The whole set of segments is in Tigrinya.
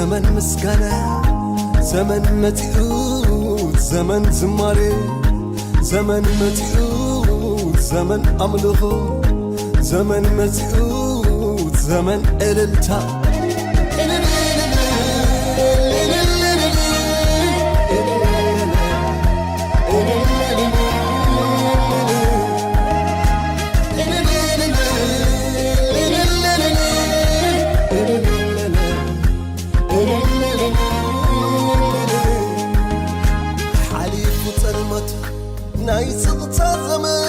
ዘመን ምስጋና፣ ዘመን መጺኡ፣ ዘመን ዝማሬ፣ ዘመን መጺኡ፣ ዘመን ኣምልኾ፣ ዘመን መጺኡ፣ ዘመን እልልታ። ሓሊፉ ጸልመት ናይ ስቕታ ዘመን፣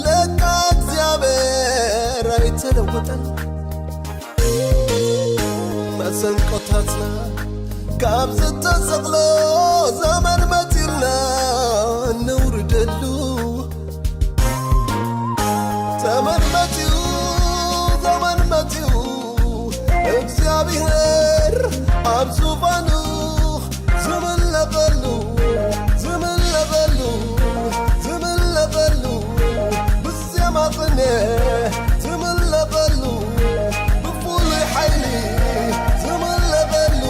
ለካ እግዚኣብሔር ኣይተለወጠን። መሰንቆታትና ካብ ዝተሰቕሎ ዘመን መጺልና ነውርደሉ። ዘመን መጺኡ፣ ዘመን መጺኡ፣ እግዚኣብሔር ኣብ ዙፋኑ ዝምለኸሉ፣ ዝምለኸሉ፣ ዝምለኸሉ፣ ብዜማ ቅኔ ዝምለኸሉ፣ ብፍሉይ ሓይሊ ዝምለኸሉ።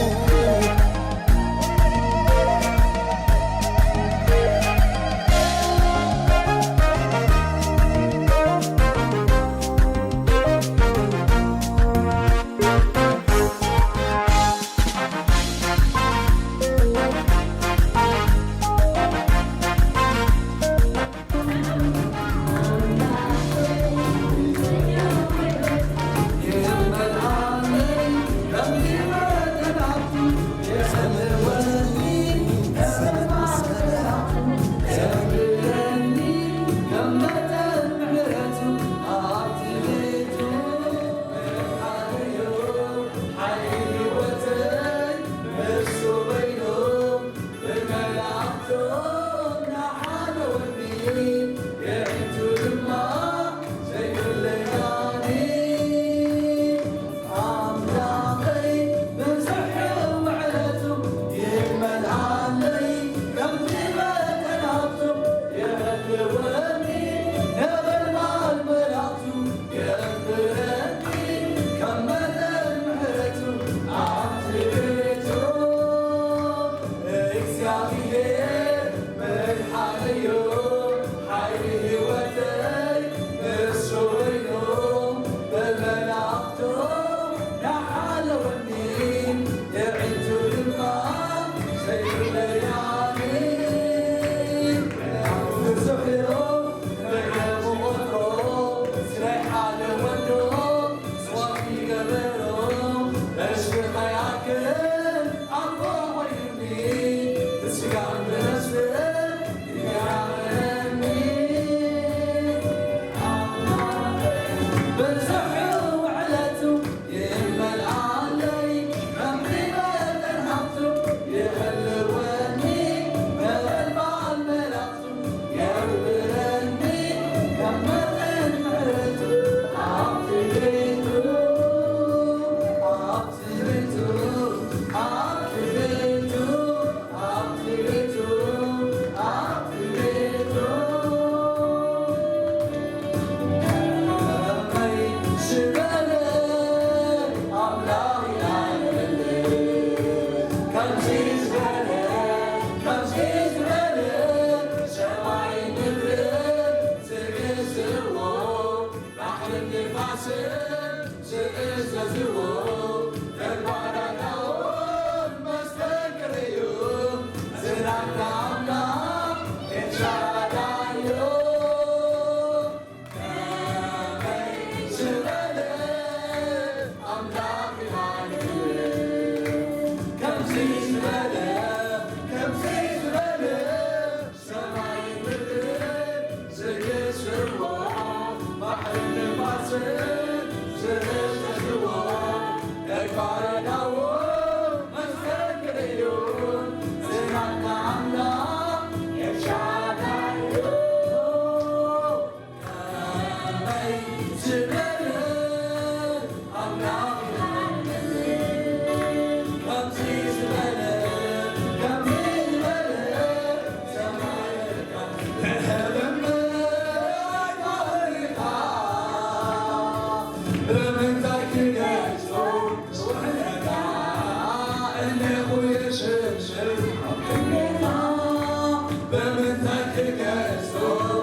ብምንታይ ክገልጾ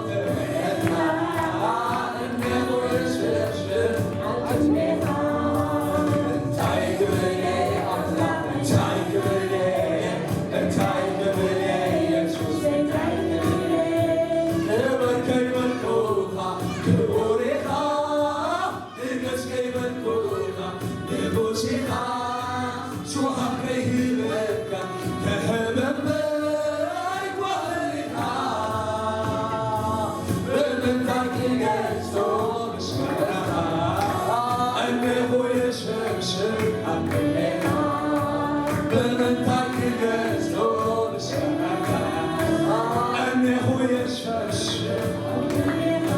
ትርኤታ እንዲኹ የሽሽን ኣልትሜታ እንታይ ክብልየ ኣምላኽ እንታይ ክብልየ እንታይ ክብልየ የሱስ እንታይ ክብልየ ክብር ከይመልኩኻ ክቡር ኢኻ ንገስ ከይበልኩኻ ንጉስ ኢኻ ሹሃብ ከይህበካ ተሕበበይ ጓህር ኢኻ ብምንታይ ክገልጾ ምስጋናኻ እነኹ የሸብሽብ ኣብ ቅድሜኻ ብምንታይ ክገልጾ ምስጋናኻ እነኹ የሸብሽብ ኣብ ቅድሜኻ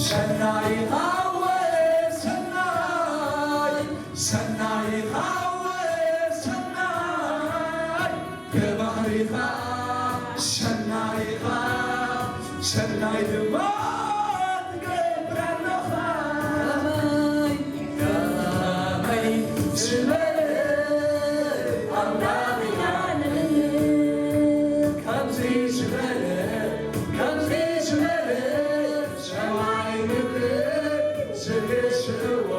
ሰናይ ሰናይ ሰናይ ብባህሪኻ ሰናይ ኢኻ ሰናይ ድማ ትገብር ኣለኻ ከመይ ዝበለ ኣምላኽ ኢና ንብል ከምዚ ዝበለ ከምዚ ዝበለ ሰማይ ምድሪ ዝግስዎ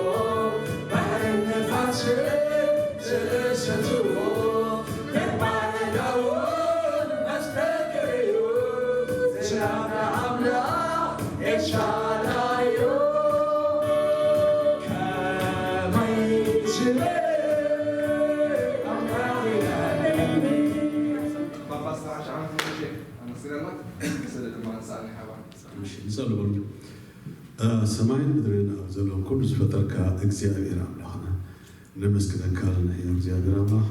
ባሕርን ንፋስን ዝእስትዎ ደባሪ ዳውን መስተክርዩ ዝናብራ ኣምላኽ ኤልሻዳዩ ከመይ ዝበለ ኣምላኽ ኢና ንብል። ጳጳስ ተሓሽ ዓመት ሙሴ ኣመስግነና ስለ ድማ ንሳእኒ ሓባር ንጸልበሉ ሰማይን ምድርን ኣብ ዘለዎም ኩሉ ዝፈጠርካ እግዚኣብሔር ኣምላኽና ነመስግነካ ኣለና። ህያው እግዚኣብሔር ኣምላኽ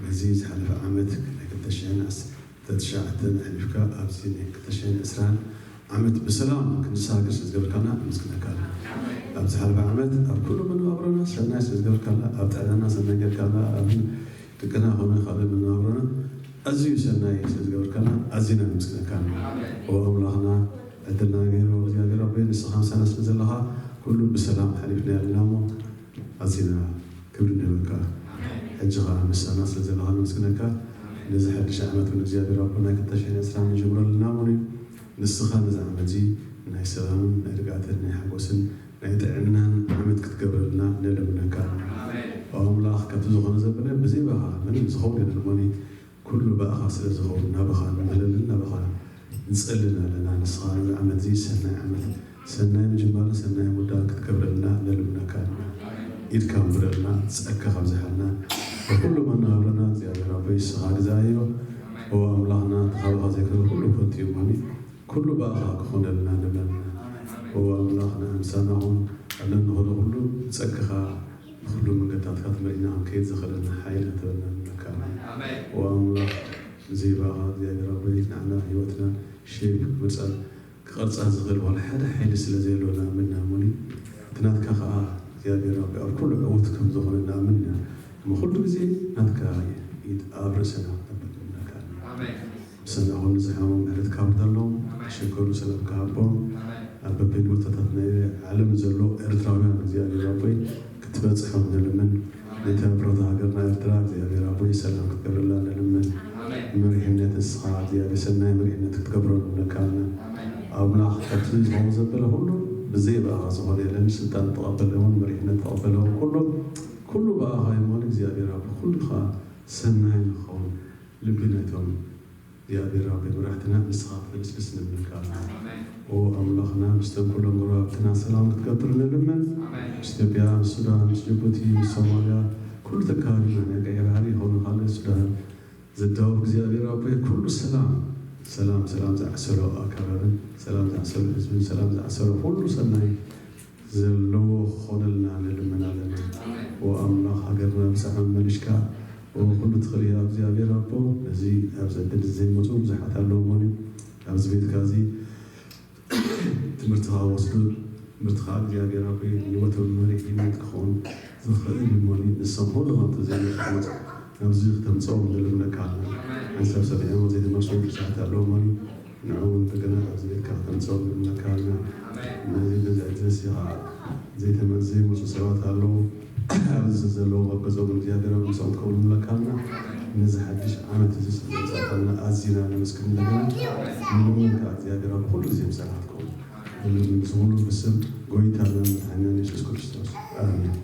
ነዚ ዝሓለፈ ዓመት ናይ ክልተ ሽሕን ዓሰርተ ትሽዓተን ኣሕሊፍካ ኣብዚ ናይ ክልተ ሽሕን ዕስራን ዓመት ብሰላም ክንሳገር ስለ ዝገበርካና ነመስግነካ ኣለና። ኣብ ዝሓለፈ ዓመት ኣብ ኩሉ መነባብሮና ሰናይ ስለ ዝገበርካና ኣብ ጥዕናና ሰናይ ጌርካና ኣብ ድቅና ኮነ ካልእ መነባብሮና ኣዝዩ ሰናይ ስለ ዝገበርካና ኣዚና ነመስግነካ ኣለና። ኦ ኣምላኽና ዕድልና ገይሩ እግዚኣብሔር ኣቦይ ንስኻ ምሳና ስለ ዘለኻ ኩሉ ብሰላም ሓሊፍና ኣለና እሞ ኣዚና ክብሪ ንህበካ። ሕጂ ኸዓ ምሳና ስለ ዘለኻ ነመስግነካ። ነዚ ሓድሽ ዓመት እውን እግዚኣብሔር ኣቦ ናይ ክልተ ሽሕን ዕስራን ንጅምረልና እውን እዩ። ንስኻ ነዚ ዓመት እዚ ናይ ሰላምን ናይ ርግኣትን ናይ ሓጎስን ናይ ጥዕናን ዓመት ክትገብረልና ነለምነካ። ኦ ኣምላኽ ካብቲ ዝኾነ ዘበለ ብዘይ ባኻ ምንም ዝኸውን የለን እሞኒ ኩሉ ብኣኻ ስለ ዝኸውን ናባኻ ንምህለልን ናባኻ ንጸልን ኣለና። ንስኻ ነዚ ዓመት እዚ ሰናይ ዓመት ሰናይ ምጅማርን ሰናይ ምውዳእን ክትገብረልና ነልምነካ ኣለና። ኢድካ ንብረልና፣ ጸጋኻ ኣብዝሓልና። ብኹሉ መነባብሮና እግዚኣብሔር ኣቦይ ንስኻ ግዛኣዮ። ኦ ኣምላኽና እቲ ካባኻ ዘይኮነ ኩሉ ከንቱ እዩ እሞኒ ኩሉ ብኣኻ ክኾነልና ንብለና። ኦ ኣምላኽና ምሳና ኹን ኣብ ለንኸዶ ኩሉ ብጸጋኻ ብኹሉ መንገድታትካ ትመሪሕና ክንከይድ ዘኽእለና ሓይሊ ክትህበና ንብለካ ኣለና። ኦ ኣምላኽ ብዘይ ብኣኻ እግዚኣብሔር ኣቦይ ንዓና ህይወትና ሼፕ ክመጻን ክቐርጻ ዝኽእል ዋላ ሓደ ሓይሊ ስለ ዘየሎ ንኣምን ኢና እሞኒ እቲ ናትካ ኸኣ እግዚኣብሔር ኣቦይ ኣብ ኩሉ ዕዉት ከም ዝኾነ ንኣምን ኢና። እሞ ኩሉ ግዜ ናትካ ኢድ ኣብ ርእስና ክትነብር ንብለካ ኣለና። ኣሜን። ብሰናኹን ንዝሓሙ ምሕረት ካብርደሎም ኣሜን። ተሸገሩ ሰላም ክሃቦም ኣሜን። ኣብ በበይን ቦታታት ናይ ዓለም ዘሎ ኤርትራውያን እግዚኣብሔር ኣቦይ ክትበጽሖም ንልምን። ኣሜን። ነቲ ኣብሮታ ሃገርና ኤርትራ እግዚኣብሔር ኣቦይ ሰላም ክትገብረላ ንልምን። ኣሜን። መሪሕነት ንስኻ እግዚኣብሔር ሰናይ መሪሕነት ክትገብሮ ንብለካ ኣለና። ኣሜን። ኣምላኽ ካብቲ ዝኸውን ዘበለ ኩሉ ብዘይ ብኣኻ ዝኾነ የለን። ስልጣን ተቐበለውን መሪሕነት ተቐበለውን ኩሉ ኩሉ ብኣኻ ይመን እግዚኣብሔር ኣቦ ኩሉ ኸዓ ሰናይ ንኸውን ልቢ ናይቶም እግዚኣብሔር ኣቦይ መራሕትና ንስኻ ክትልስልስ ንብለካ ኣለና። ኦ ኣምላኽና ምስቶም ኩሎም ጎረባብትና ሰላም ክትገብር ንልምን። ምስ ኢትዮጵያ፣ ምስ ሱዳን፣ ምስ ጅቡቲ፣ ምስ ሶማልያ ኩሉ ተካባቢና ናይ ቀይሕ ባሕሪ ይኸውን ካልእ ሱዳን ዘዳውብ እግዚኣብሔር ኣቦይ ኩሉ ሰላም ሰላም ሰላም ዝዓሰሎ ኣከባብን ሰላም ዝዓሰሎ ህዝብን ሰላም ዝዓሰሎ ኩሉ ሰናይ ዘለዎ ክኾነልና ንልምን ኣለና። ወኣምላኽ ሃገርና ብሰላም መሊሽካ። ወኩሉ ትኽእል እያ እግዚኣብሔር ኣቦ። ነዚ ኣብዚ ዕድል ዘይመፁ ብዙሓት ኣለዎ እሞ ኣብዚ ቤትካ እዚ ትምህርቲ ከወስዱ ትምህርቲ ከዓ እግዚኣብሔር ኣቦ ንወቶም መሪሕነት ክኸውን ዝኽእል እሞ ንሶም ኩሎም ኣብቲ ዘይመፁ ኣብዚ ክተምፅኦም ንልምነካ ኣለና። ሓንሳብ ሰሚዖም ዘይተመልሱ ብዙሓት ኣለዎ እሞ ንዕኡ እውን እንደገና ኣብዚ ቤትካ ክተምፅኦም ንልምነካ ኣለና። ነዚ በዚ ዕድል እዚ ከዓ ዘይተመ ዘይመፁ ሰባት ኣለዉ። ኣብዚ ዘለዉ ኣብ ገጾም እግዚኣብሔር ኣብ ምሳኦም ክኸውን ንለካ ኣለና። ነዚ ሓድሽ ዓመት እዚ ስለ ዘምጻእካልና ኣዚና ነመስግን ኣለና። ንልምንካ እግዚኣብሔር ኣብ ኩሉ ግዜ ምሳና ክትከውን። እዚ ኩሉ ብስም ጎይታና መድሓኒና የሱስ ክርስቶስ ኣሜን።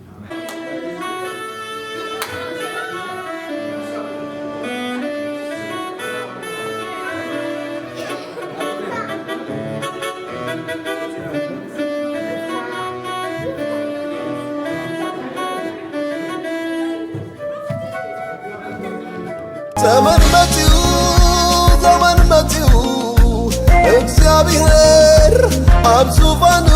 ዘመን መጺኡ፣ ዘመን መጺኡ፣ እግዚኣብሔር ኣብ ዙፋኑ